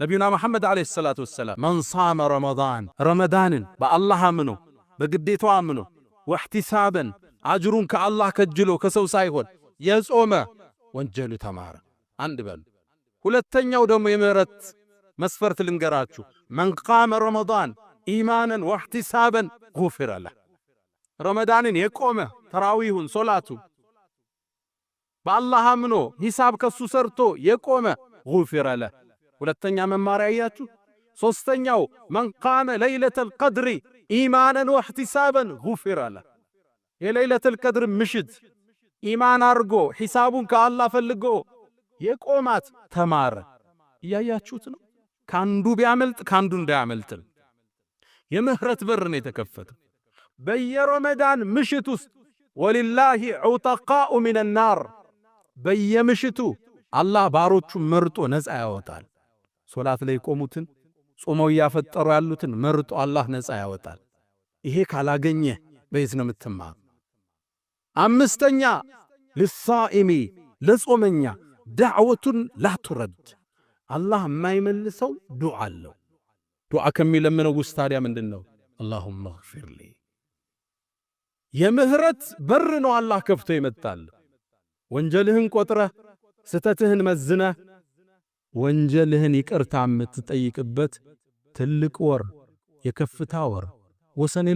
ነቢዩና መሐመድ عليه الصلاة والسلام من صام رمضان፣ ረመዳንን በአላህ አምኖ፣ በግዴታው አምኖ፣ واحتسابا፣ አጅሩን ከአላህ ከጅሎ ከሰው ሳይሆን የጾመ ወንጀሉ ተማረ። አንድ በሉ። ሁለተኛው ደግሞ የምህረት መስፈርት ልንገራችሁ። من قام رمضان إيمانا واحتسابا غفر له። ረመዳንን የቆመ ተራዊሁን ሶላቱ በአላህ አምኖ ሂሳብ ከሱ ሰርቶ የቆመ غفر له። ሁለተኛ መማሪያ አያችሁ። ሶስተኛው من قام ليلة القدر إيمانا واحتسابا غفر له። የለይለተል ቀድር ምሽት ኢማን አርጎ ሂሳቡን ከአላህ ፈልጎ የቆማት ተማረ። እያያችሁት ነው። ካንዱ ቢያመልጥ ካንዱ እንዳያመልጥን የምህረት በር ነው የተከፈተው። በየረመዳን ምሽት ውስጥ ولله عتقاء من النار፣ በየምሽቱ አላህ ባሮቹን መርጦ ነፃ ያወጣል። ሶላት ላይ የቆሙትን፣ ጾመው እያፈጠሩ ያሉትን መርጦ አላህ ነፃ ያወጣል። ይሄ ካላገኘ በየት ነው የምትማር? አምስተኛ للصائم፣ ለጾመኛ دعوة لا ترد፣ አላህ የማይመልሰው ዱዓ አለው። ዱዓ ከሚለምነው ውስጥ ታዲያ ምንድን ነው? اللهم اغفر لي። የምህረት በር ነው አላህ ከፍቶ ይመጣል። ወንጀልህን ቆጥረህ ስተትህን መዝነህ ወንጀልህን ይቅርታ የምትጠይቅበት ትልቅ ወር፣ የከፍታ ወር፣ ወሰን